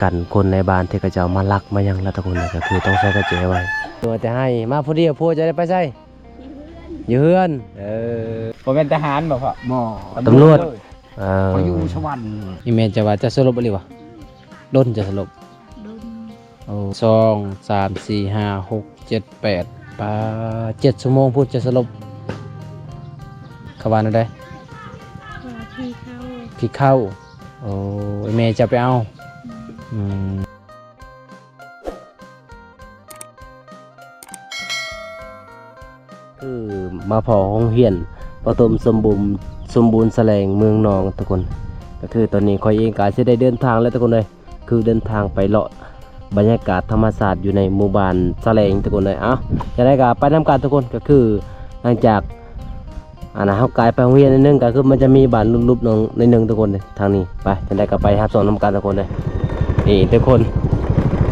ກັນຄົນໃນບ້ານທີ່ເຂົາເຈົ້າມາລັກມາຫຍັງລະທຸກຄົນ ກໍຄືຕ້ອງໃສ່ກະແຈໄວ້. ຕົວແຕ່ໃຫ້ມາຜູ້ດຽວ ຜົວຈະໄດ້ໄປໃສ? ຢູ່ເຮືອນ. ເອີ ບໍ່ແມ່ນທະຫານບໍ່ພໍ່? ບໍ່ ຕຳຫຼວດ. ເອີ ເຂົາຢູ່ສະຫວັນ. ອີແມ່ຈະວ່າຈະສະຫຼົບອີ່ຫຼີຫວາ? ດົນຈະສະຫຼົບ. ດົນ. ໂອ້ ສອງ ສາມ ສີ່ ຫ້າ ຫົກ ເຈັດ ແປດ ປາ ເຈັດຊົ່ວໂມງພຸ້ນຈະສະຫຼົບ. ເຂົາວ່າແນວໃດ? ວ່າຜີເຂົ້າ. ຜີເຂົ້າ. ໂອ້ ແມ່ເຈົ້າໄປເອົາ. ອືມ ອືມ ຄືມາພໍ້ໂຮງຮຽນປະຖົມສົມບູນ ສົມບູນສະແຫຼງເມືອງໜອງທຸກຄົນ. ກໍຄືຕອນນີ້ຂ້ອຍເອງກໍຊິໄດ້ເດີນທາງແລ້ວທຸກຄົນເອີຍ. ຄືເດີນທາງໄປເລາະບັນຍາກາດທຳມະຊາດຢູ່ໃນໝູ່ບ້ານສະແຫຼງທຸກຄົນເອີຍ. ເອົ້າ ຈັ່ງໃດກໍໄປນຳກັນທຸກຄົນ. ກໍຄືຫຼັງຈາກ ອັນນະ ເຮົາກາຍໄປໂຮງຮຽນໜ້ອຍໜຶ່ງ ກໍຄືມັນຈະມີບ້ານຫຼຸບໆໜ້ອຍໜຶ່ງທຸກຄົນເດ້ ທາງນີ້. ໄປ ຈັ່ງໃດກໍໄປຮັບຊົມນຳກັນທຸກຄົນເດ້. ນີ້ທຸກຄົນ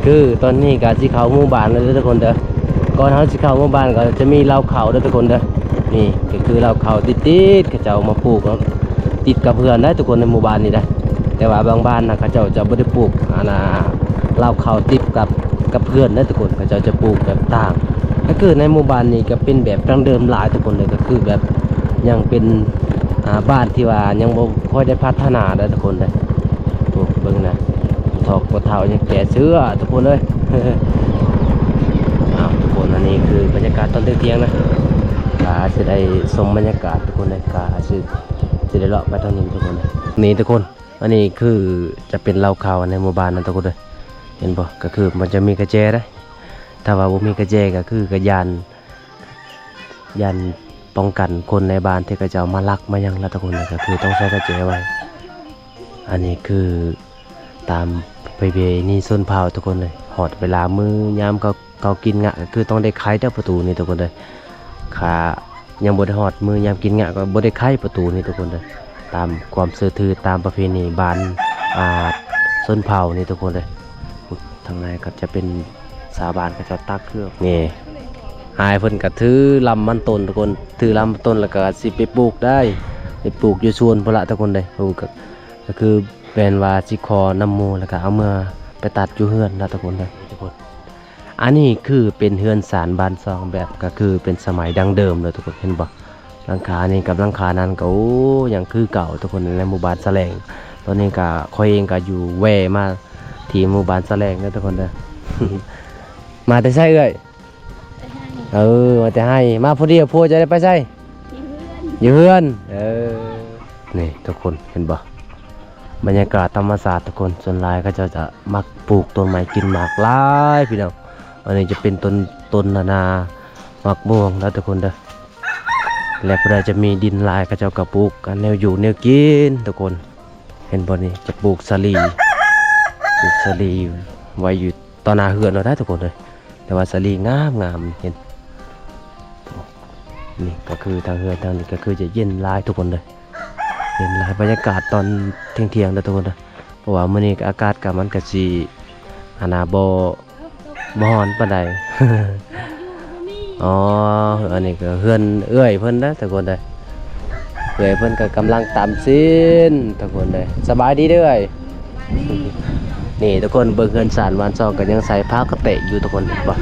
ຄືຕອນນີ້ກໍຊິເຂົ້າໝູ່ບ້ານແລ້ວເດີທຸກຄົນເດີ. ກ່ອນເຮົາຊິເຂົ້າໝູ່ບ້ານກໍຈະມີເລົ້າເຂົ້າເດີທຸກຄົນເດີ. ນີ້ກໍຄືເລົ້າເຂົ້າຕິດໆ ເຂົາເຈົ້າມາປູກເນາະ ຕິດກັບເຮືອນໄດ໋ທຸກຄົນ ໃນໝູ່ບ້ານນີ້ໄດ໋. ແຕ່ວ່າບາງບ້ານນະ ເຂົາເຈົ້າຈະບໍ່ໄດ້ປູກ ອັນນະ ເລົ້າເຂົ້າຕິດກັບ ກັບເຮືອນເດີທຸກຄົນ ເຂົາເຈົ້າຈະປູກແບບຕ່າງ. ກໍຄືໃນໝູ່ບ້ານນີ້ກໍເປັນແບບດັ້ງເດີມຫຼາຍທຸກຄົນເລີຍ ກໍຄືແບບຍັງເປັນ ອ່າ ບ້ານທີ່ວ່າຍັງບໍ່ຄ່ອຍໄດ້ພັດທະນາເດີທຸກຄົນເດີ. ໂອ້ ເບິ່ງນະ ຖອກພໍ່ເຖົ້າຍັງແກ່ເສື້ອທຸກຄົນເອີຍ. ອ້າວ ທຸກຄົນ ອັນນີ້ຄືບັນຍາກາດຕອນທ່ຽງໆນະ ກໍຊິໄດ້ຊົມບັນຍາກາດທຸກຄົນເລີຍ ກໍຊິ ຊິໄດ້ເລາະໄປທາງນີ້ທຸກຄົນເລີຍ. ນີ້ທຸກຄົນ ອັນນີ້ຄືຈະເປັນເລົ້າເຂົ້າໃນໝູ່ບ້ານນັ້ນທຸກຄົນເດີ ເຫັນບໍ່? ກໍຄືມັນຈະມີກະແຈໄດ໋. ຖ້າວ່າບໍ່ມີກະແຈກໍຄືກະຢ້ານ ຢ້ານປ້ອງກັນຄົນໃນບ້ານທີ່ເຂົາເຈົ້າມາລັກມາຫຍັງລະທຸກຄົນ ກໍຄືຕ້ອງໃສ່ກະແຈໄວ້. ອັນນີ້ຄືຕາມປະເພນີຊົນເຜົ່າທຸກຄົນເລີຍ. ຮອດເວລາມື້ຍາມເຂົາ ເຂົາກິນງະ ກໍຄືຕ້ອງໄດ້ໄຂເດີປະຕູນີ້ທຸກຄົນເດີ. ຖ້າຍັງບໍ່ໄດ້ຮອດມື້ຍາມກິນງະ ກໍບໍ່ໄດ້ໄຂປະຕູນີ້ທຸກຄົນເດີ. ຕາມຄວາມເຊື່ອຖື ຕາມປະເພນີບ້ານ ອ່າ ຊົນເຜົ່ານີ້ທຸກຄົນເດີ. ທາງໃນກໍຈະເປັນຊາວບ້ານເຂົາເຈົ້າຕັກເຄື່ອງນີ້. ອ້າຍເພິ່ນກໍຖືລຳມັນຕົ້ນທຸກຄົນ ຖືລຳມັນຕົ້ນ ແລ້ວກໍຊິໄປປູກໄດ໋ ໄປປູກຢູ່ສວນພຸ້ນລະທຸກຄົນເດີ. ໂອ້ ກໍ ກໍຄືແມ່ນວ່າຊິຂໍນຳໝູ່ ແລ້ວກໍເອົາເມືອໄປຕັດຢູ່ເຮືອນລະທຸກຄົນເດີ ທຸກຄົນ. ອັນນີ້ຄືເປັນເຮືອນຊານບ້ານຊ່ອງ ແບບກໍຄືເປັນສະໄໝດັ້ງເດີມເລີຍທຸກຄົນ ເຫັນບໍ່? ຫຼັງຄານີ້ກັບຫຼັງຄານັ້ນກໍ ໂອ້ ຍັງຄືເກົ່າທຸກຄົນ ໃນໝູ່ບ້ານສະແຫຼງ. ຕອນນີ້ກໍຂ້ອຍເອງກໍຢູ່ແວ່ມາທີ່ໝູ່ບ້ານສະແຫຼງເດີທຸກຄົນເດີ. ມາແຕ່ໃສເອື້ອຍ? ເອີ ມາແຕ່ໄຮ່. ມາຜູ້ດຽວ ຜົວຈະໄດ້ໄປໃສ? ຢູ່ເຮືອນ. ເອີ ນີ້ທຸກຄົນເຫັນບໍ່? ບັນຍາກາດທຳມະຊາດທຸກຄົນ ສ່ວນຫຼາຍເຂົາເຈົ້າຈະມັກປູກຕົ້ນໄມ້ກິນໝາກຫຼາຍພີ່ນ້ອງ. ອັນນີ້ຈະເປັນຕົ້ນ ຕົ້ນນານາ ໝາກມ່ວງເດີທຸກຄົນເດີ. ແລະ ຜູ້ໃດຈະມີດິນຫຼາຍ ເຂົາເຈົ້າກໍປູກອັນແນວຢູ່ແນວກິນທຸກຄົນ. ເຫັນບໍ່ນີ້ ຈະປູກສາລີ ປູກສາລີໄວ້ຢູ່ຕໍ່ໜ້າເຮືອນເຮົາໄດ໋ທຸກຄົນເອີຍ. ແຕ່ວ່າສາລີງາມໆ ເຫັນ ນີ້ກໍຄືທາງເຮືອນທາງນີ້ກໍຄືຈະເຢັນຫຼາຍທຸກຄົນເດີ ເຢັນຫຼາຍ. ບັນຍາກາດຕອນທ່ຽງໆເດີທຸກຄົນເດີ ເພາະວ່າມື້ນີ້ອາກາດກໍມັນກໍຊິ ອັນນະ ບໍ່ ບໍ່ຮ້ອນປານໃດ. ອໍ ອັນນີ້ກໍເຮືອນເອື້ອຍເພິ່ນນະທຸກຄົນເດີ. ເອື້ອຍເພິ່ນກໍກຳລັງຕຳຊີ້ນທຸກຄົນເດີ. ສະບາຍດີເດີ້ເອື້ອຍ. ນີ້ທຸກຄົນເບິ່ງເຮືອນຊານບ້ານຊ່ອງກໍຍັງໃສ່ຜ້າກະເຕະຢູ່ທຸກຄົນ ເຫັນບໍ່?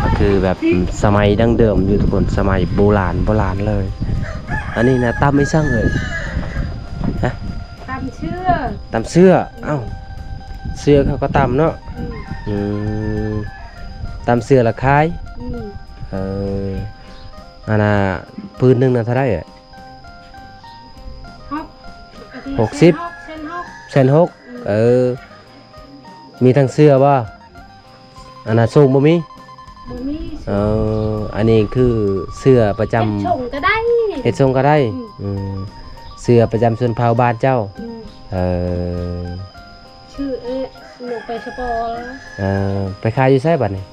ກໍຄືແບບສະໄໝດັ້ງເດີມຢູ່ທຸກຄົນ ສະໄໝໂບລານ ໂບລານເລີຍ. ອັນນີ້ນະ ຕຳອີ່ສັງເອີຍ? ຮະ? ຕຳເສື້ອ. ຕຳເສື້ອ. ເອົ້າ ເສື້ອເຂົາກໍຕຳເນາະ. ອືມ ອືມ ຕຳເສື້ອລະຂາຍ. ອືມ ເອີ ອັນນ່າ ພື້ນໜຶ່ງນະເທົ່າໃດເອີຍ? ຫົກ ຫົກສິບ ແສນຫົກ ແສນຫົກ. ອືມ ເອີ ມີທັງເສື້ອບໍ່? ອັນນ່າ ໂສ້ງບໍ່ມີ? ບໍ່ມີ. ເອີ ອັນນີ້ຄືເສື້ອປະຈຳ ເຮັດໂສ້ງກໍໄດ້ ເຮັດໂສ້ງກໍໄດ້. ອືມ ອືມ ເສື້ອປະຈຳຊົນເຜົ່າບ້ານເຈົ້າ. ອືມ ເອີ ຊື່ ເອີ ລົງໄປສະປອລ. ເອີ ໄປຂາຍຢູ່ໃສບັດນີ້?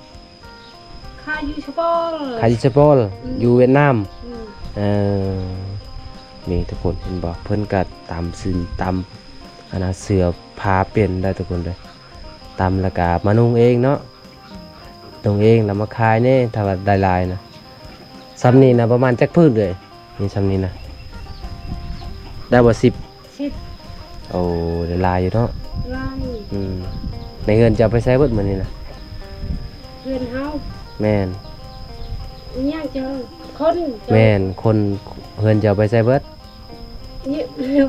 ຂາຍຢູ່ສະປອລ. ຂາຍຢູ່ສະປອລ. ອືມ ຢູ່ຫວຽດນາມ. ອືມ ເອີ ນີ້ທຸກຄົນເຫັນບໍ່? ເພິ່ນກໍຕຳຊີ້ນ ຕຳ ອັນນ່າ ເສື້ອຜ້າເປັນໄດ໋ທຸກຄົນເດີ. ຕຳແລ້ວກໍມານຸ່ງເອງເນາະ ນຸ່ງເອງແລ້ວມາຂາຍແດ່ ຖ້າວ່າໄດ້ຫຼາຍນະ. ຊ່ຳນີ້ນະ ປະມານຈັກພື້ນເອື້ອຍ? ນີ້ຊ່ຳນີ້ນະ ໄດ້ບໍ່ ສິບ? ສິບ. ໂອ້ ໄດ້ຫຼາຍຢູ່ເນາະ. ຫຼາຍ. ອືມ ໃນເຮືອນເຈົ້າໄປໃສເບິດມື້ນີ້ນະ? ເຮືອນເຮົາ? ແມ່ນ. ອີຫຍັງເຈົ້າ? ຄົນເຈົ້າ? ແມ່ນ, ຄົນເຮືອນເຈົ້າໄປໃສເບິດ? ນີ້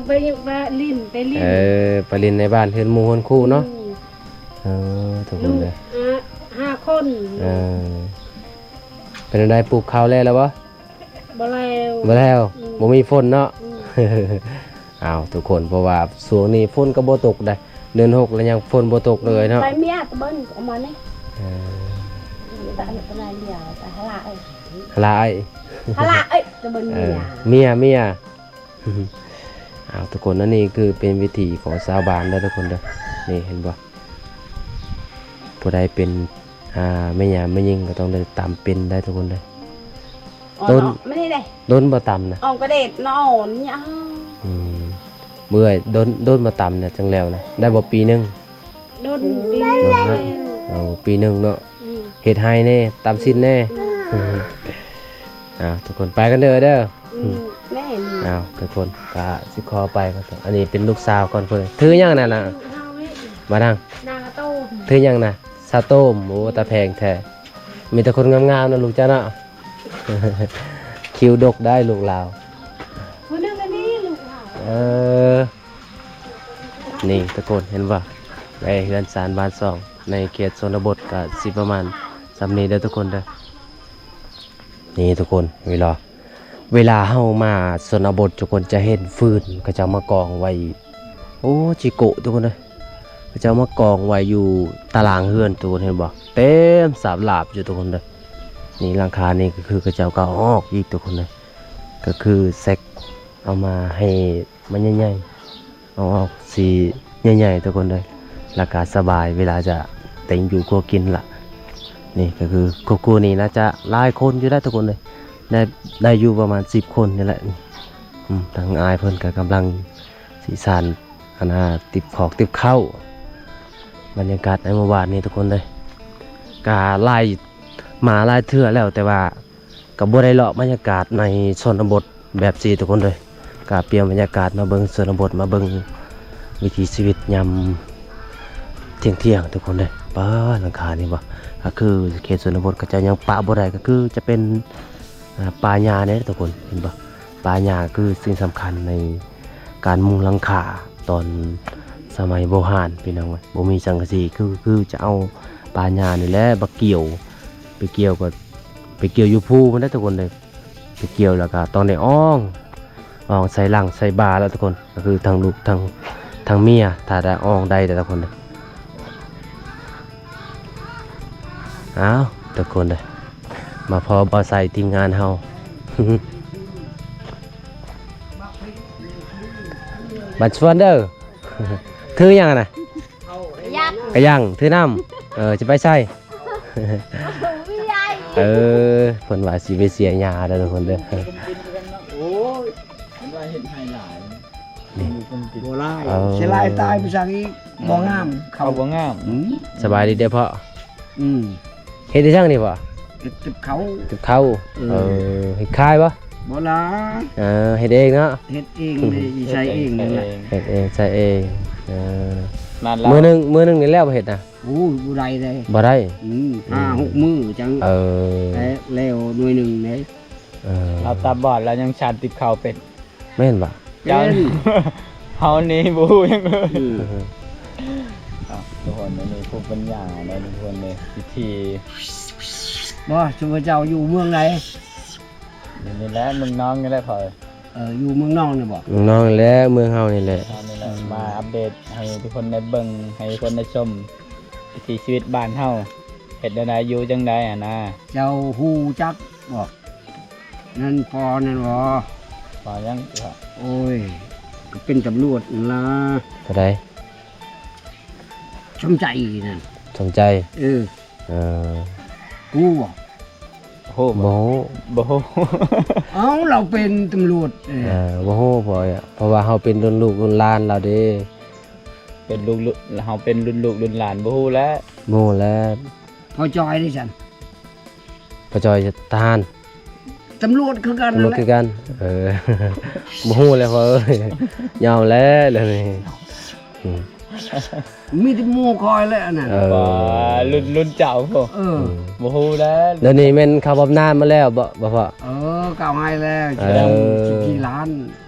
ໄປ ໄປຫຼິ້ນ ໄປຫຼິ້ນ. ເອີ ໄປຫຼິ້ນໃນບ້ານເຮືອນໝູ່ເຮືອນຄູ່ເນາະ. ອືມ. ເອີ ທຸກຄົນເດີ. ອືມ ຫ້າ ຫ້າຄົນ. ເອີ ເປັນຈັ່ງໃດ ປູກເຂົ້າແລ້ວລະບໍ່? ບໍ່ແລ້ວ. ບໍ່ແລ້ວ. ອືມ. ບໍ່ມີຝົນເນາະ. ອືມ. ອ້າວ ທຸກຄົນ ເພາະວ່າຊ່ວງນີ້ຝົນກໍບໍ່ຕົກໃດ໋ ເດືອນຫົກແລ້ວຍັງຝົນບໍ່ຕົກເລີຍເນາະ. ໄປເມຍຕະເບິ່ງອອກມານີ້. ເອີ ຕະ ຕະນາຍເມຍ ຕະຫະລາເອີຍ ຫະລາເອີຍ ຫະລາເອີຍ ຕະເບິ່ງເມຍ. ເອີ ເມຍ ເມຍ. ອ້າວ ທຸກຄົນ ອັນນີ້ຄືເປັນວິຖີຂອງຊາວບ້ານເດີທຸກຄົນເດີ. ນີ້ເຫັນບໍ່? ຜູ້ໃດເປັນ ອ່າ ແມ່ຍ່າແມ່ຍິງກໍຕ້ອງໄດ້ຕຳເປັນໄດ໋ທຸກຄົນເດີ. ອໍ ດົນ ມານີ້ເດ້ ດົນບໍ່ຕຳນະ? ອອກກະເດັດນອນຍາ. ອືມ. ເມື່ອຍ ດົນ ດົນບໍ່ຕຳນະ ຈັ່ງແລ້ວນະ? ໄດ້ບໍ່ປີໜຶ່ງ? ດົນ ປີໜຶ່ງ. ເອົາ ປີໜຶ່ງເນາະ. ອືມ. ເຮັດໄຮ່ແດ່ ຕຳຊີ້ນແດ່. ອືມ. ອ້າວ ທຸກຄົນ ໄປກັນເດີ ເດີ. ອືມ. ແມ່ນ. ອ້າວ ທຸກຄົນ ກະຊິຂໍໄປກ່ອນ. ອັນນີ້ເປັນລູກສາວກ່ອນເພິ່ນ. ຖືຫຍັງນັ້ນນະ? ມານັ່ງ. ນາໂຕມ. ຖືຫຍັງນະ? ສາໂຕມ. ໂອ້ ຕາແພງແທ້. ມີແຕ່ຄົນງາມໆນະລູກເຈົ້າເນາະ. ຄິວດົກໄດ໋ລູກລາວ. ຜູ້ໜຶ່ງອັນນີ້ລູກລາວ. ເອີ ນີ້ທຸກຄົນເຫັນບໍ່? ໄດ້ເຮືອນຊານບ້ານຊ່ອງ ໃນເຂດຊົນນະບົດກະຊິປະມານສ່ຳນີ້ເດີທຸກຄົນເດີ. ນີ້ທຸກຄົນ ເວລາ ເວລາເຮົາມາຊົນນະບົດ ທຸກຄົນຈະເຫັນຟືນເຂົາເຈົ້າມາກອງໄວ້. ໂອ້ ຈິໂກະ ທຸກຄົນເອີຍ. ເຂົາເຈົ້າມາກອງໄວ້ຢູ່ຕາລ່າງເຮືອນ ທຸກຄົນເຫັນບໍ່? ເຕັມສາບລາບຢູ່ ທຸກຄົນເດີ. ນີ້ຫຼັງຄານີ້ກໍຄືເຂົາເຈົ້າກໍເອົາອອກອີກ ທຸກຄົນເດີ. ກໍຄືແຊັກເອົາມາໃຫ້ມັນໃຫຍ່ໆ ເອົາອອກຊິໃຫຍ່ໆ ທຸກຄົນເດີ. ແລ້ວກໍສະບາຍເວລາຈະແຕ່ງຢູ່ຄົວກິນລະ. ນີ້ກໍຄືຄອບຄົວນີ້ໜ້າຈະຫຼາຍຄົນຢູ່ໄດ໋ ທຸກຄົນເດີ. ໄດ້ ໄດ້ຢູ່ປະມານສິບຄົນນີ້ແຫຼະ. ອືມ. ທາງອ້າຍເພິ່ນກໍກຳລັງຊິສານ ອັນນ່າ ຕິບຂອກຕິບເຂົ້າ. ບັນຍາກາດໃນໝູ່ບ້ານນີ້ທຸກຄົນເອີຍ ກະຫຼາຍ ມາຫຼາຍເທື່ອແລ້ວ ແຕ່ວ່າກໍບໍ່ໄດ້ເລາະບັນຍາກາດໃນຊົນນະບົດແບບຊີ້ທຸກຄົນເອີຍ. ກະປ່ຽນບັນຍາກາດມາເບິ່ງຊົນນະບົດ ມາເບິ່ງວິຖີຊີວິດຍາມທ່ຽງໆ ທຸກຄົນເອີຍ. ປ້າ ຫຼັງຄານີ້ບໍ່ ກໍຄືເຂດຊົນນະບົດເຂົາເຈົ້າຍັງປະບໍ່ໄດ້ ກໍຄືຈະເປັນ ອ່າ ປ່າຫຍ້າແດ່ທຸກຄົນ ເຫັນບໍ່? ປ່າຫຍ້າຄືສິ່ງສຳຄັນໃນການມຸງຫຼັງຄາຕອນສະໄໝໂບຮານ ພີ່ນ້ອງເອີຍ. ບໍ່ມີສັງກະສີ ຄື ຄືຈະເອົາປ່າຫຍ້ານີ້ແຫຼະມາກ່ຽວ ໄປກ່ຽວກໍໄປກ່ຽວຢູ່ພູພຸ້ນແຫຼະທຸກຄົນເອີຍ. ໄປກ່ຽວແລ້ວກໍຕ້ອງໄດ້ອອງ ອອງໃສ່ຫຼັງໃສ່ບ່າແລ້ວທຸກຄົນ. ກໍຄືທັງລູກທັງ ທັງເມຍ ຖ້າໄດ້ອອງໄດ້ແລ້ວທຸກຄົນ. ອ້າວ ທຸກຄົນເດີ ມາພໍ້ບ່າວໄຊທີມງານເຮົາ ບັດຊວນເດີ. ຖືຫຍັງນະ? ກະຍັງ ກະຍັງ ຖືນ້ຳ. ເອີ ຈະໄປໃສ? ເອີ ເພິ່ນວ່າຊິໄປເສຍຫຍ້າເດີທຸກຄົນເດີ. ໂອ້ຍ ມັນວ່າເຮັດໄຮ່ຫຼາຍ ນີ້ ບໍ່ຫຼາຍ ເອີ ເສຍຫຼາຍຕາຍໄປສັກອີກ ບໍ່ງາມ ເຂົ້າ ເຂົ້າບໍ່ງາມ. ອືມ ສະບາຍດີເດີພໍ່. ອືມ ເຮັດໄດ້ຈັ່ງນີ້ບໍ່? ເກັບເຂົ້າ ເກັບເຂົ້າ. ເອີ ເອີ ເຮັດຂາຍບໍ່? ບໍ່ລະ ເອີ ເຮັດເອງເນາະ. ເຮັດເອງເລີຍ ໃຊ້ເອງນັ້ນແຫຼະ ເຮັດເອງໃຊ້ເອງ. ເອີ ມື້ໜຶ່ງ ມື້ໜຶ່ງນີ້ແລ້ວບໍ່ເຮັດນະ? ໂອ້ຍ ບໍ່ໄດ້ເດ້ ບໍ່ໄດ້. ອືມ ຫ້າຫົກມື້ຈັ່ງ ເອີ ແລ້ວ ແລ້ວໜ່ວຍໜຶ່ງເດ້. ເອີ ລາວຕາບອດ ລາວຍັງສານຕິບເຂົ້າເປັນ ແມ່ນບໍ່? ເຈົ້າ ເຮົານີ້ບໍ່ຮູ້ຫຍັງເລີຍ. ອືມ ອ້າວ ທຸກຄົນ ອັນນີ້ພູປັນຍາເນາະ ທຸກຄົນເດ້. ວິທີ ບໍ່ ຊຸມເຈົ້າຢູ່ເມືອງໃດ? ຢູ່ນີ້ແຫຼະ ເມືອງນອງນີ້ແຫຼະພໍ່. ເອີ ຢູ່ເມືອງນອງນີ້ບໍ່? ເມືອງນອງນີ້ແຫຼະ ເມືອງເຮົານີ້ແຫຼະ. ເຮົານີ້ແຫຼະ ອືມ ມາອັບເດດໃຫ້ທຸກຄົນໄດ້ເບິ່ງ ໃຫ້ທຸກຄົນໄດ້ຊົມ ວິຖີຊີວິດບ້ານເຮົາ ເຮັດແນວໃດ ຢູ່ຈັ່ງໃດຫັ້ນນະ. ເຈົ້າຮູ້ຈັກບໍ່? ນັ້ນປໍນັ້ນບໍ່? ປໍຫຍັງ? ໂອ້ຍ ເປັນຕຳຫຼວດນັ້ນລະ. ຜູ້ໃດ? ສົມໃຈນັ້ນ. ສົມໃຈ? ເອີ ເອີ ຮູ້ບໍ່? ໂອ້ ບໍ່ຮູ້ ບໍ່ຮູ້. ເອົ້າ ລາວເປັນຕຳຫຼວດ. ເອີ ເອີ ບໍ່ຮູ້ ເພາະ ເພາະວ່າເຮົາເປັນລຸ້ນລູກລຸ້ນຫຼານລາວເດ້. ເປັນລຸ້ນ ລຸ້ນ ເຮົາເປັນລຸ້ນລູກລຸ້ນຫຼານ ບໍ່ຮູ້ແຫຼະ ບໍ່ຮູ້ແຫຼະ. ພໍ່ຈອຍເດ້ຊັ້ນ? ພໍ່ຈອຍທະຫານ ຕຳຫຼວດຄືກັນ ຕຳຫຼວດຄືກັນ. ເອີ ບໍ່ຮູ້ແຫຼະພໍ່ເອີຍ ຍອມແລ້ວເລື່ອງນີ້. ອືມ ມີແຕ່ໝູ່ຂ້ອຍແຫຼະອັນນັ້ນ. ເອີ ວ່າລຸ້ນ ລຸ້ນເຈົ້າພຸ້ນ. ເອີ ອືມ ບໍ່ຮູ້ແລ້ວ. ດຽວນີ້ແມ່ນເຂົ້າບຳນານມາແລ້ວບໍ່ ບໍ່ພໍ່? ເອີ ເຂົ້າໃຫ້ແລ້ວ. ເອີ ສິບສີ່ລ້ານ.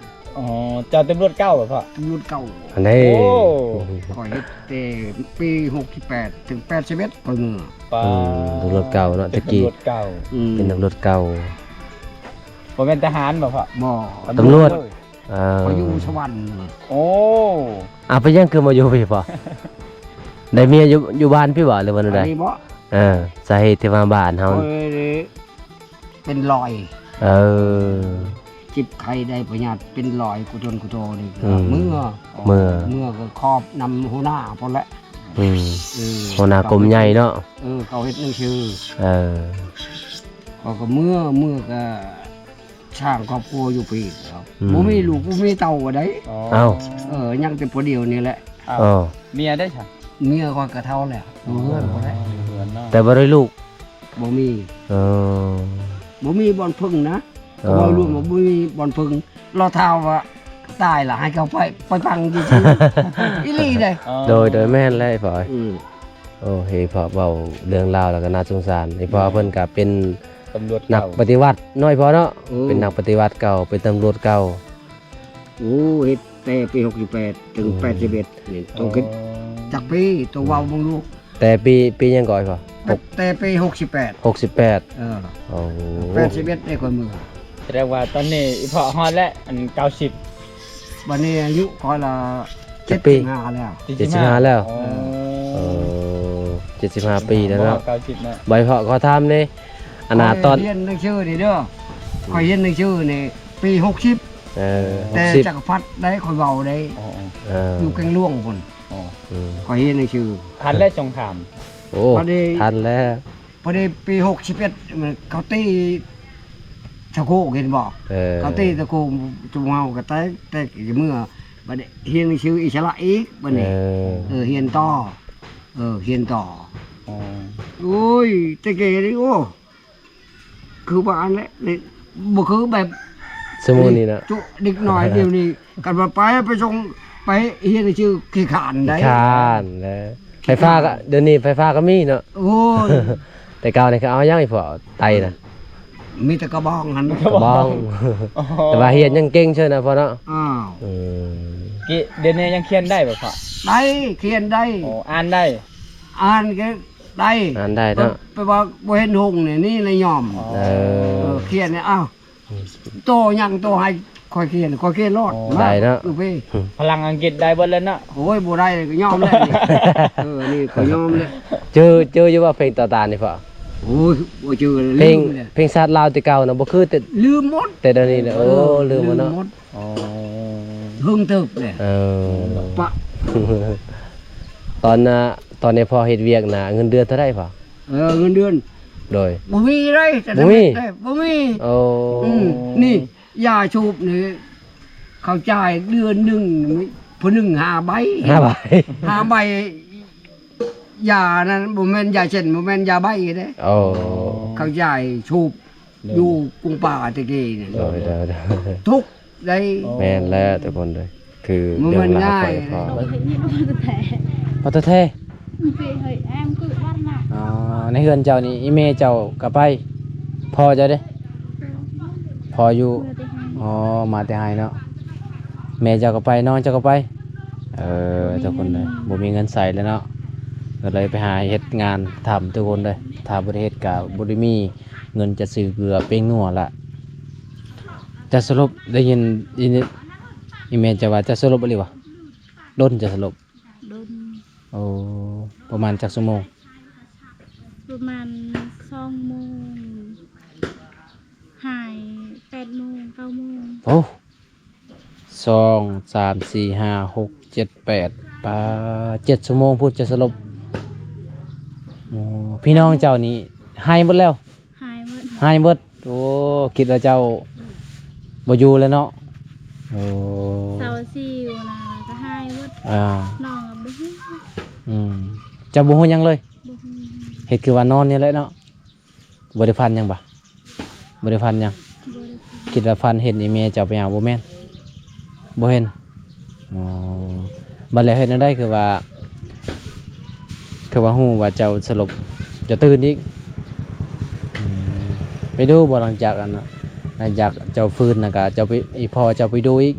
ອໍ ເຈົ້າຕຳຫຼວດເກົ່າບໍ່ພໍ່? ຕຳຫຼວດເກົ່າ. ອັນໃດ? ໂອ້ ຂ້ອຍເຮັດແຕ່ປີຫົກສິບແປດ ເຖິງແປດສິບເອັດຂ້ອຍເມືອ. ປ້າ ອືມ ຕຳຫຼວດເກົ່າເນາະ ແຕ່ກີ້ ຕຳຫຼວດເກົ່າ. ອືມ ເປັນຕຳຫຼວດເກົ່າ. ບໍ່ແມ່ນທະຫານບໍ່ພໍ່? ບໍ່ ຕຳຫຼວດ. ເອີ ຂ້ອຍຢູ່ສະຫວັນ. ໂອ້ ອາ ເປັນຫຍັງຄືມາຢູ່ພີ້ພໍ່? ໄດ້ເມຍຢູ່ ຢູ່ບ້ານພີ້ບໍ່ ຫຼືວ່າແນວໃດ? ອັນນີ້ບໍ່? ເອີ ສາເຫດທີ່ມາບ້ານເຮົາ ໂອ້ຍ ເປັນລອຍ. ເອີ ເຈັບໄຂ້ໄດ້ພະຍາດເປັນລອຍ ກູຕົນກູໂຕນີ້ ອືມ ເມືອ ເມືອ ເມືອກໍຂອບນຳຫົວໜ້າພຸ້ນແຫຼະ. ອືມ ເອີ ຫົວໜ້າກົມໃຫຍ່ເນາະ. ເອີ ເຂົາເຮັດໜັງສື. ເອີ ເຂົາກໍເມືອ ເມືອກໍ ສ້າງຄອບຄົວຢູ່ພີ້. ອືມ ບໍ່ມີລູກບໍ່ມີເຕົ້າໃດ. ອໍ ເອົ້າ ເອີ ຍັງແຕ່ຜູ້ດຽວນີ້ແຫຼະ. ເອົ້າ ເມຍໄດ້ຊະ? ເມຍຂ້ອຍກໍເຖົ້າແລ້ວ ຢູ່ເຮືອນພຸ້ນແຫຼະ. ອໍ ຢູ່ເຮືອນເນາະ ແຕ່ບໍ່ໄດ້ລູກ. ບໍ່ມີ. ເອີ ບໍ່ມີບ່ອນເພິ່ງນະ. ເອີ ເວົ້າລວມວ່າບໍ່ມີບ່ອນເພິ່ງ. ລາວຖາມວ່າຕາຍລະໃຫ້ເຂົາໄປ ໄປຝັງຢູ່ທີ່ ອີ່ຫຼີເດ້. ອໍ ໂດຍ ໂດຍ ແມ່ນແລ້ວພໍ່. ອືມ ໂອ້ ເຫັນພໍ່ເວົ້າເລື່ອງລາວແລ້ວກໍໜ້າສົງສານ. ອີ່ພໍ່ເພິ່ນກໍເປັນ ຕຳຫຼວດເກົ່າ ນັກປະຕິວັດເນາະ ພໍ່ເນາະ. ເອີ ເປັນນັກປະຕິວັດເກົ່າ ເປັນຕຳຫຼວດເກົ່າ. ໂອ້ ເຮັດແຕ່ປີຫົກສິບແປດ ເຖິງ ອືມ ແປດສິບເອັດນີ້. ໂຕ ອໍ ຈັກປີ ໂຕເວົ້າເບິ່ງລູກ. ແຕ່ປີ ປີຫຍັງກໍ ພໍ່? ແຕ່ປີຫົກສິບແປດ. ຫົກສິບແປດ. ເອີ ໂອ້ ແປດສິບເອັດໄດ້ຂ້ອຍເມືອ. ສະແດງວ່າຕອນນີ້ອີ່ພໍ່ຮອດແລ້ວ ອັນ ເກົ້າສິບ. ບັດນີ້ອາຍຸຂ້ອຍລະ ຈັກປີ? ເຈັດສິບຫ້າແລ້ວ. ເຈັດສິບຫ້າແລ້ວ. ອໍ ເອີ ເຈັດສິບຫ້າປີແລ້ວເນາະ. ເກົ້າສິບເນາະ. ໃບພໍ່ຂໍຖາມແດ່ ອັນນ່າ ຕອນຮຽນໜັງສືນີ້ເດີ ຂ້ອຍຮຽນໜັງສືນີ້ປີຫົກສິບ. ເອີ ແຕ່ ຫົກສິບ ຈັກກະພັດໄດ້ ຂ້ອຍເວົ້າໄດ້. ອໍ ເອີ ຢູ່ແກງຫຼວງພຸ້ນ. ອໍ ອືມ ຂ້ອຍຮຽນໜັງສື. ທັນແລ້ວ ສົງຄາມ. ໂອ້ ພໍດີ ທັນແລ້ວ. ພໍດີປີຫົກສິບເອັດ ເຂົາຕີຕະໂຄກ ເຫັນບໍ່? ເອີ ເຂົາຕີຕະໂຄກ ຈຸມເຮົາກໍແຕກ ແຕກເມືອ. ບັດນີ້ຮຽນໜັງສືອິດສະຫຼະອີກ ບັດນີ້. ເອີ ເອີ ຮຽນຕໍ່. ເອີ ຮຽນຕໍ່. ອໍ ໂອ້ຍ ແຕ່ກີ້ນີ້ ໂອ້ ຄືວ່າອັນແຫຼະ ນີ້ບໍ່ຄືແບບ ຊຸມື້ນີ້ນະ ຈຸເດັກນ້ອຍດຽວນີ້ ຄັນວ່າໄປ ໄປສົ່ງ ໄປຮຽນໜັງສືຂີ້ຄ້ານໄດ໋. ຂີ້ຄ້ານແຫຼະ. ໄຟຟ້າກໍ ດຽວນີ້ໄຟຟ້າກໍມີເນາະ. ໂອ້ຍ ແຕ່ເກົ່ານີ້ຄືເອົາຫຍັງອີ່ພໍ່ ໄຕນະ? ມີແຕ່ກະບອງຫັ້ນ. ກະບອງ. ອໍ ແຕ່ວ່າຮຽນຍັງເກັ່ງເຊີນນະພໍ່ເນາະ. ອ້າວ ອືມ ດຽວນີ້ຍັງຂຽນໄດ້ບໍ່ພໍ່? ໄດ້ ຂຽນໄດ້. ອໍ ອ່ານໄດ້? ອ່ານກໍ ໄດ້ ອ່ານໄດ້ເນາະ. ແປວ່າບໍ່ເຫັນຫົງນີ້ ນີ້ລະຍອມ. ອໍ ເອີ ເອີ ຂຽນນີ້ ອ້າວ ອືມ ໂຕຫຍັງໂຕໃຫ້ຂ້ອຍຂຽນ ຂ້ອຍຂຽນໂລດ. ອໍ ໄດ້ເນາະ. ເອີ ພະລັງອັງກິດໄດ້ເບິດແລ້ວເນາະ. ໂອ້ຍ ບໍ່ໄດ້ກໍຍອມແລ້ວນີ້. ເອີ ນີ້ກໍຍອມແລ້ວ. ຈື່ ຈື່ຢູ່ບໍ່ເພງຕໍ່ຕານີ້ພໍ່? ໂອ້ຍ ບໍ່ຈື່ແລ້ວ ເພງ ລືມແລ້ວ. ເພງຊາດລາວແຕ່ເກົ່ານະ ບໍ່ຄືແຕ່ ລືມໝົດ ແຕ່ດຽວນີ້ນະ. ເອີ ໂອ້ ລືມໝົດເນາະ. ລືມໝົດ. ອໍ ເຫິງເຕີບແຫຼະ. ເອີ ປະ ຕອນນະ ຕອນນີ້ພໍ່ເຮັດວຽກນະ ເງິນເດືອນເທົ່າໃດພໍ່? ເອີ ເງິນເດືອນ ໂດຍ ບໍ່ມີເລີຍ. ບໍ່ມີ? ແຕ່ບໍ່ມີ. ໂອ້ ອືມ ນີ້ ຢາສູບນີ້ ເຂົາຈ່າຍເດືອນໜຶ່ງ ຜູ້ໜຶ່ງຫ້າໃບ. ຫ້າໃບ. ຫ້າໃບ. ຢານັ້ນບໍ່ແມ່ນຢາເສັ້ນ ບໍ່ແມ່ນຢາໃບເດ້. ໂອ້ ເຂົາຢາຍສູບ ໂດຍ ຢູ່ກຸງປາແຕ່ກີ້ນັ້ນ. ໂດຍ ໂດຍ ໂດຍ ທຸກໃດ໋. ແມ່ນແລ້ວທຸກຄົນເດີ ຄື ບໍ່ແມ່ນງ່າຍ. ເລື່ອງລາວຂອງພໍ່ ພໍ່ແທ້ ພໍ່ແທ້. ອໍ ໃນເຮືອນເຈົ້ານີ້ ອີ່ແມ່ເຈົ້າກໍໄປ ພໍ່ເຈົ້າເດ້? ພໍ່ຢູ່ ອໍ ມາແຕ່ໄຮ່ເນາະ. ແມ່ເຈົ້າກໍໄປ ນ້ອງເຈົ້າກໍໄປ. ເອີ ທຸກຄົນເດີ ບໍ່ມີເງິນໃຊ້ແລ້ວເນາະ ກໍເລີຍໄປຫາເຮັດງານທຳທຸກຄົນເດີ. ຖ້າບໍ່ໄດ້ເຮັດກໍບໍ່ໄດ້ມີເງິນຈະຊື້ເກືອແປ້ງນົວລະ. ເຈົ້າສະຫຼົບ ໄດ້ຍິນ ໄດ້ຍິນອີ່ແມ່ເຈົ້າວ່າເຈົ້າສະຫຼົບອີ່ຫຼີຫວາ? ດົນເຈົ້າສະຫຼົບ? ດົນ. ໂອ້ ປະມານຈັກຊົ່ວໂມງ? ປະມານສອງໂມງ ຫາຍແປດໂມງ ເກົ້າໂມງ. ໂອ້ ສອງ ສາມ ສີ່ ຫ້າ ຫົກ ເຈັດ ແປດ ປາ ເຈັດຊົ່ວໂມງພຸ້ນຈະສະຫຼົບ. ໂອ້ ພີ່ນ້ອງເຈົ້ານີ້ຫາຍໝົດແລ້ວ? ຫາຍໝົດ. ຫາຍໝົດ. ໂອ້ ຄິດວ່າເຈົ້າບໍ່ຢູ່ແລ້ວເນາະ. ໂອ້ ເຊົາຊິວນະກໍຫາຍໝົດ. ອ່າ ນ້ອງກໍບໍ່ຮູ້. ອືມ ເຈົ້າບໍ່ຮູ້ຫຍັງເລີຍ? ບໍ່ຮູ້. ເຮັດຄືວ່ານອນນີ້ແຫຼະເນາະ. ບໍ່ໄດ້ຝັນຫຍັງບະ? ບໍ່ໄດ້ຝັນຫຍັງ. ບໍ່ໄດ້ຝັນ. ຄິດວ່າຝັນເຫັນອີ່ແມ່ເຈົ້າໄປຫາ ບໍ່ແມ່ນ? ບໍ່ເຫັນ. ອໍ ບັດແລ້ວເຮັດແນວໃດ ຄືວ່າ ຄືວ່າຮູ້ວ່າເຈົ້າສະຫຼົບ ເຈົ້າຕື່ນອີກ? ອືມ ໄປດູບໍ່ ຫຼັງຈາກອັນນະ ຫຼັງຈາກເຈົ້າຟື້ນນະ ກະເຈົ້າໄປ ອີ່ພໍ່ເຈົ້າໄປດູອີກ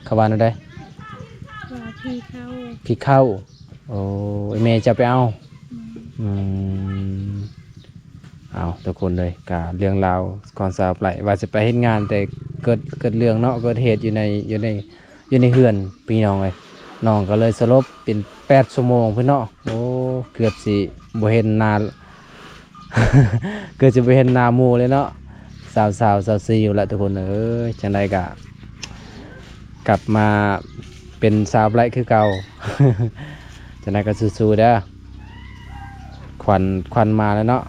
ເຂົາວ່າແນວໃດ? ວ່າຜີເຂົ້າ ຜີເຂົ້າ. ໂອ້ ອີ່ແມ່ເຈົ້າໄປເອົາ? ອືມ ອືມ ເອົາ ທຸກຄົນເອີຍ ກະເລື່ອງລາວຂອງສາວໄປ ວ່າຊິໄປເຮັດງານ ແຕ່ເກີດ ເກີດເລື່ອງເນາະ ເກີດເຫດຢູ່ໃນ ຢູ່ໃນ ຢູ່ໃນເຮືອນພີ່ນ້ອງເອີຍ. ນ້ອງກໍເລີຍສະຫຼົບເປັນແປດຊົ່ວໂມງພຸ້ນເນາະ. ໂອ້ ເກືອບຊິບໍ່ເຫັນໜ້າ ເກືອບຊິບໍ່ເຫັນໜ້າໝູ່ເລີຍເນາະ. ຊາວສາມ ຊາວສີ່ ຢູ່ລະທຸກຄົນເອີຍ. ຈັ່ງໃດກະກັບມາເປັນສາວໄປຄືເກົ່າ. ຈັ່ງໃດກໍສູ້ໆເດີ້. ຂວັນ ຂວັນມາແລ້ວເນາະ.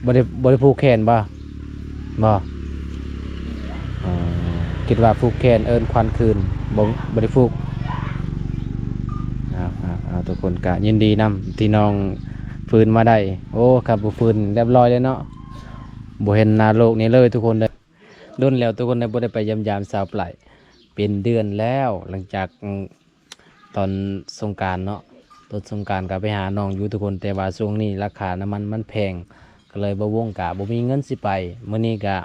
ບໍ່ໄດ້ ບໍ່ໄດ້ຜູກແຂນບໍ່? ບໍ່. ອໍ ຄິດວ່າຜູກແຂນເອີ້ນຂວັນຄືນ. ບໍ່ ບໍ່ໄດ້ຜູກ. ເອົາ ເອົາ ເອົາ ທຸກຄົນກະຍິນດີນຳທີ່ນ້ອງຟື້ນມາໄດ້. ໂອ້ ຄັນບໍ່ຟື້ນລຽບຮ້ອຍເລີຍເນາະ. ບໍ່ເຫັນໜ້າໂລກນີ້ເລີຍທຸກຄົນເດີ. ດົນແລ້ວທຸກຄົນເດີ ບໍ່ໄດ້ໄປຢ້ຽມຢາມສາວໄປ ເປັນເດືອນແລ້ວ. ຫຼັງຈາກ ອືມ ຕອນສົງການເນາະ ຕົ້ນສົງການກໍໄປຫານ້ອງຢູ່ທຸກຄົນ ແຕ່ວ່າຊ່ວງນີ້ລາຄານ້ຳມັນມັນແພງ ກໍເລີຍບ່າວວົງກະບໍ່ມີເງິນຊິໄປ. ມື້ນີ້ກະ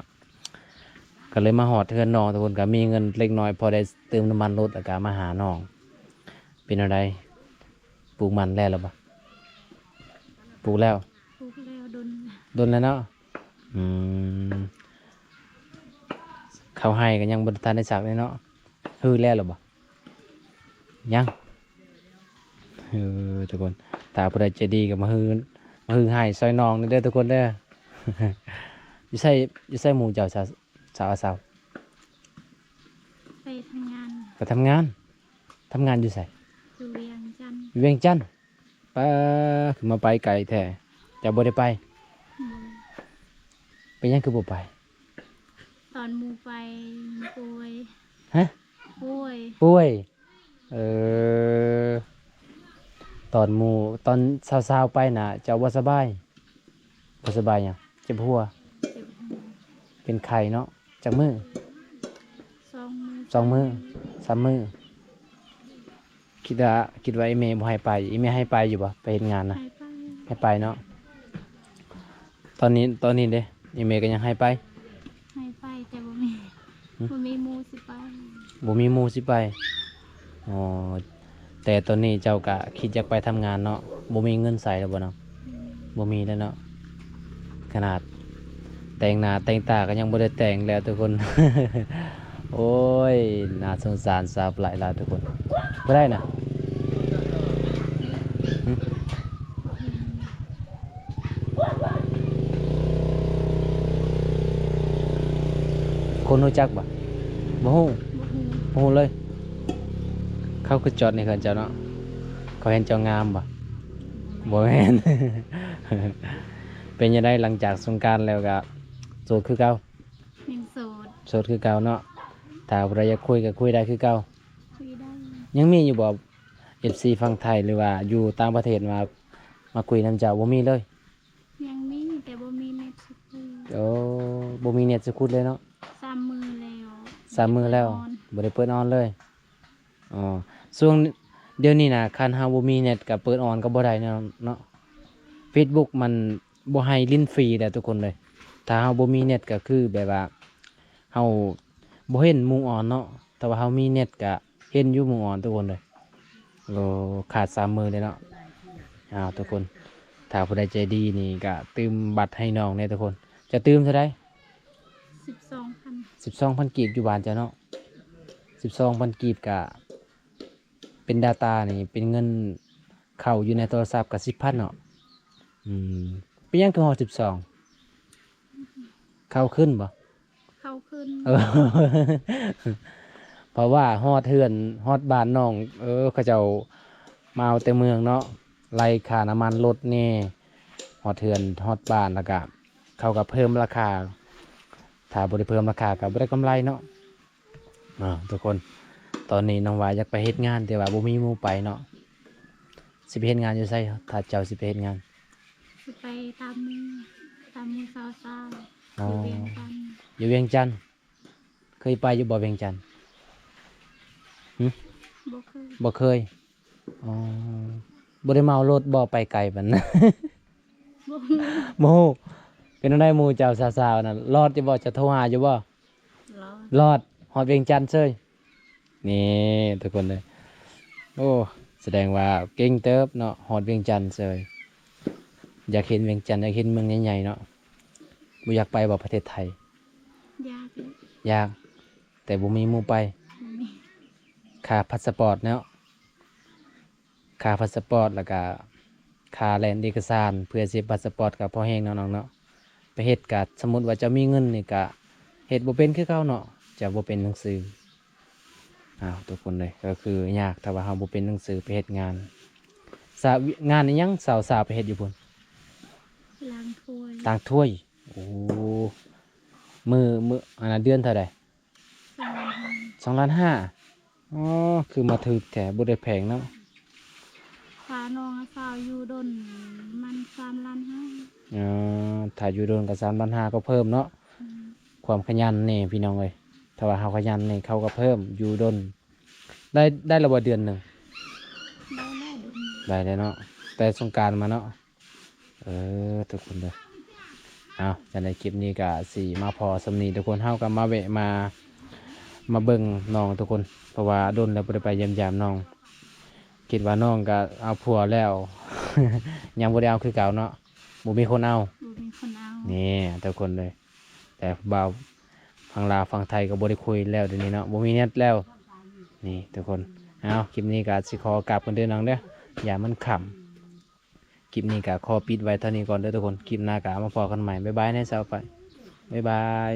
ກໍເລີຍມາຮອດເຮືອນນ້ອງທຸກຄົນ ກໍມີເງິນເລັກນ້ອຍ ພໍໄດ້ເຕີມນ້ຳມັນລົດ ແລ້ວກະມາຫານ້ອງ. ເປັນແນວໃດ ປູກມັນແລ້ວລະບໍ່? ປູກແລ້ວ ປູກແລ້ວດົນ ດົນແລ້ວເນາະ. ອືມ ເຂົ້າໄຮ່ກໍຍັງບໍ່ທັນໄດ້ສັກເລີຍເນາະ. ຮື້ແລ້ວລະບໍ່? ຍັງ. ເອີ ທຸກຄົນ ຖ້າຜູ້ໃດໃຈດີກໍມາຮື້ ມາຮື້ໄຮ່ຊ່ອຍນ້ອງແດ່ເດີທຸກຄົນເດີ. ຢູ່ໃສ ຢູ່ໃສໝູ່ເຈົ້າ ສາວ ສາວ ສາວ? ໄປທຳງານ ໄປທຳງານ. ທຳງານຢູ່ໃສ? ຢູ່ວຽງຈັນ ຢູ່ວຽງຈັນ. ປາ ຄືມາໄປໄກແທ້ ເຈົ້າບໍ່ໄດ້ໄປ? ບໍ່. ເປັນຫຍັງຄືບໍ່ໄປ? ຕອນໝູ່ໄປປ່ວຍ. ຮະ? ປ່ວຍ ປ່ວຍ. ເອີ ຕອນໝູ່ ຕອນສາວໆໄປນະ ເຈົ້າບໍ່ສະບາຍ? ບໍ່ສະບາຍຫຍັງ? ເຈັບຫົວ? ເຈັບຫົວ ເປັນໄຂ້ເນາະ. ຈັກມື້? ສອງມື້ ສອງມື້ ສາມມື້. ຄິດວ່າ ຄິດວ່າອີ່ແມ່ບໍ່ໃຫ້ໄປ. ອີ່ແມ່ໃຫ້ໄປຢູ່ບໍ່? ໄປເຮັດງານນະ ໃຫ້ໄປ ໃຫ້ໄປເນາະ. ຕອນນີ້ ຕອນນີ້ເດ້ ອີ່ແມ່ກໍຍັງໃຫ້ໄປ? ໃຫ້ໄປ ແຕ່ບໍ່ມີ ຫຶ? ບໍ່ມີໝູ່ຊິໄປ ບໍ່ມີໝູ່ຊິໄປ. ອໍ ແຕ່ຕອນນີ້ເຈົ້າກະຄິດຢາກໄປທຳງານເນາະ. ບໍ່ມີເງິນໃຊ້ແລ້ວບໍ່ນ້ອງ? ອືມ ບໍ່ມີແລ້ວເນາະ. ຂະໜາດແຕ່ງໜ້າແຕ່ງຕາກໍຍັງບໍ່ໄດ້ແຕ່ງແລ້ວທຸກຄົນ. ໂອ້ຍ ໜ້າສົງສານສາວປາຍຫຼາຍທຸກຄົນ. ຜູ້ໃດນະ? ຫຶ? ຄົນຮູ້ຈັກບໍ່? ບໍ່ຮູ້ ບໍ່ຮູ້ ບໍ່ຮູ້ເລີຍ. ເຂົາຄືຈອດໃນເຮືອນເຈົ້າເນາະ. ເຂົາເຫັນເຈົ້າງາມບໍ່? ບໍ່ແມ່ນ. ເປັນຈັ່ງໃດ ຫຼັງຈາກສົງການແລ້ວກະໂສດຄືເກົ່າ? ຍັງໂສດ ໂສດຄືເກົ່າເນາະ. ຖ້າຜູ້ໃດຢາກຄຸຍກໍຄຸຍໄດ້ຄືເກົ່າ? ຄຸຍໄດ້. ຍັງມີຢູ່ບໍ່ ເອັຟຊີ ຝັ່ງໄທ ຫຼືວ່າຢູ່ຕ່າງປະເທດມາ ມາຄຸຍນຳເຈົ້າ? ບໍ່ມີເລີຍ. ຍັງມີ ແຕ່ບໍ່ມີເນັດຊິຄຸຍ. ໂອ້ ບໍ່ມີເນັດຊິຄຸຍເລີຍເນາະ. ສາມມື້ແລ້ວ ສາມມື້ແລ້ວ ບໍ່ໄດ້ເປີດອອນ ບໍ່ໄດ້ເປີດອອນເລີຍ. ອໍ ຊ່ວງດຽວນີ້ນະ ຄັນເຮົາບໍ່ມີເນັດກໍເປີດອອນກໍບໍ່ໄດ້ເນາະ ເນາະ. ເຟສບຸກມັນບໍ່ໃຫ້ຫຼິ້ນຟຣີແຫຼະທຸກຄົນເອີຍ. ຖ້າເຮົາບໍ່ມີເນັດກໍຄືແບບວ່າເຮົາບໍ່ເຫັນໝູ່ອອນເນາະ. ແຕ່ວ່າເຮົາມີເນັດກໍເຫັນຢູ່ໝູ່ອອນທຸກຄົນເອີຍ. ໂອ້ ຂາດສາມມື້ເລີຍເນາະ. ອ້າວ ທຸກຄົນ ຖ້າຜູ້ໃດໃຈດີນີ້ກໍຕື່ມບັດໃຫ້ນ້ອງແດ່ທຸກຄົນ. ຈະຕື່ມເທົ່າໃດ? ສິບສອງພັນ ສິບສອງພັນກີບ ຢູ່ບ້ານເຈົ້າເນາະ. ສິບສອງພັນກີບກະເປັນດາຕ້ານີ້ ເປັນເງິນເຂົ້າຢູ່ໃນໂທລະສັບກະສິບພັນເນາະ. ອືມ ເປັນຫຍັງຄືຮອດສິບສອງ? ເຂົ້າຄືນບໍ່? ເຂົ້າຄືນ. ເອີ ເພາະວ່າຮອດເຮືອນ ຮອດບ້ານນ້ອງ ເອີ ເຂົາເຈົ້າມາເອົາແຕ່ເມືອງເນາະ ໄລ່ຄ່ານ້ຳມັນລົດແດ່ ຮອດເຮືອນ ຮອດບ້ານ ແລ້ວກະ ເຂົາກໍເພີ່ມລາຄາ ຖ້າບໍ່ໄດ້ເພີ່ມລາຄາກໍບໍ່ໄດ້ກຳໄລເນາະ. ເນາະ ທຸກຄົນ ຕອນນີ້ນ້ອງຫວາຢາກໄປເຮັດງານ ແຕ່ວ່າບໍ່ມີໝູ່ໄປເນາະ. ຊິໄປເຮັດງານຢູ່ໃສ ຖ້າເຈົ້າຊິໄປເຮັດງານ? ຊິໄປຕາມໝູ່ ຕາມໝູ່ຊາວຊາວ ອໍ ຢູ່ວຽງຈັນ ຢູ່ວຽງຈັນ. ເຄີຍໄປຢູ່ບໍ່ວຽງຈັນ? ຫຶ? ບໍ່ເຄີຍ ບໍ່ເຄີຍ. ອໍ ບໍ່ໄດ້ເມົາລົດບໍ່ ໄປໄກປານນັ້ນ? ບໍ່ຮູ້. ບໍ່ຮູ້. ເປັນຈັ່ງໃດໝູ່ເຈົ້າສາວໆນັ້ນ ລອດຢູ່ບໍ່? ຈະໂທຫາຢູ່ບໍ່? ລອດ. ລອດ. ຮອດວຽງຈັນເສີຍ. ນີ້ທຸກຄົນເອີຍ ໂອ້ ສະແດງວ່າເກັ່ງເຕີບເນາະ ຮອດວຽງຈັນເສີຍ. ຢາກເຫັນວຽງຈັນ ຢາກເຫັນເມືອງໃຫຍ່ໆເນາະ. ບໍ່ຢາກໄປບໍ່ ປະເທດໄທ? ຢາກຢູ່. ຢາກ ແຕ່ບໍ່ມີໝູ່ໄປ. ບໍ່ມີ. ຄ່າພາສະປອດເນາະ. ຄ່າພາສະປອດ ແລ້ວກະຄ່າແລ່ນເອກະສານ ເພື່ອຊິເຮັດພາສະປອດ ກະພໍແຮງເນາະນ້ອງເນາະ. ໄປເຮັດກະ ສົມມຸດວ່າເຈົ້າມີເງິນນີ້ກະເຮັດບໍ່ເປັນຄືເກົ່າເນາະ ຈະບໍ່ເປັນໜັງສື. ອ້າວ ທຸກຄົນເອີຍ ກໍຄືຍາກ ຖ້າວ່າເຮົາບໍ່ເປັນໜັງສືໄປເຮັດງານ. ສາວ ງານອີ່ຫຍັງສາວໆໄປເຮັດຢູ່ພຸ້ນ? ລ້າງຖ້ວຍ. ລ້າງຖ້ວຍ. ໂອ້ ມື້ ມື້ ອັນນັ້ນ ເດືອນເທົ່າໃດ? ສອງລ້ານຫ້າ. ສອງລ້ານຫ້າ. ອໍ ຄືມາຖືກແທ້ ບໍ່ໄດ້ແພງເນາະ. ຖ້ານ້ອງສາວຢູ່ດົນມັນສາມລ້ານຫ້າ. ອໍ ຖ້າຢູ່ດົນກໍສາມລ້ານຫ້າກໍເພີ່ມເນາະ. ອືມ ຄວາມຂະຫຍັນນີ້ພີ່ນ້ອງເອີຍ ຖ້າວ່າເຮົາຂະຫຍັນນີ້ເຂົາກໍເພີ່ມ ຢູ່ດົນ. ໄດ້ ໄດ້ແລ້ວບໍ່ເດືອນໜຶ່ງ? ໄດ້ແລ້ວເດືອນໜຶ່ງ. ໄດ້ແລ້ວເນາະ ແຕ່ສົງການມາເນາະ. ເອີ ທຸກຄົນເດີ ເອົາ ຈັ່ງໃດຄລິບນີ້ກະຊິມາພໍສ່ຳນີ້ທຸກຄົນ. ເຮົາກະມາແວະມາ ມາເບິ່ງນ້ອງທຸກຄົນ ເພາະວ່າດົນແລ້ວບໍ່ໄດ້ໄປຢ້ຽມຢາມນ້ອງ. ຄິດວ່ານ້ອງກະເອົາຜົວແລ້ວ ຍັງບໍ່ໄດ້ເອົາຄືເກົ່າເນາະ ບໍ່ມີຄົນເອົາ. ບໍ່ມີຄົນເອົາ. ນີ້ທຸກຄົນເດີ ແຕ່ບ່າວຝັ່ງລາວຝັ່ງໄທກໍບໍ່ໄດ້ຄຸຍແລ້ວ ດຽວນີ້ເນາະ ບໍ່ມີແນັດແລ້ວ. ນີ້ທຸກຄົນ ເອົາ ຄລິບນີ້ກະຊິຂໍກັບກ່ອນເດີນ້ອງເດີ ຢ້ານມັນຄ່ຳ. ຄລິບນີ້ກໍຂໍປິດໄວ້ເທົ່ານີ້ກ່ອນເດີທຸກຄົນ. ຄລິບໜ້າກໍມາພໍ້ກັນໃໝ່. ບາຍບາຍແນ່ສາວໄຟ. ບາຍບາຍ.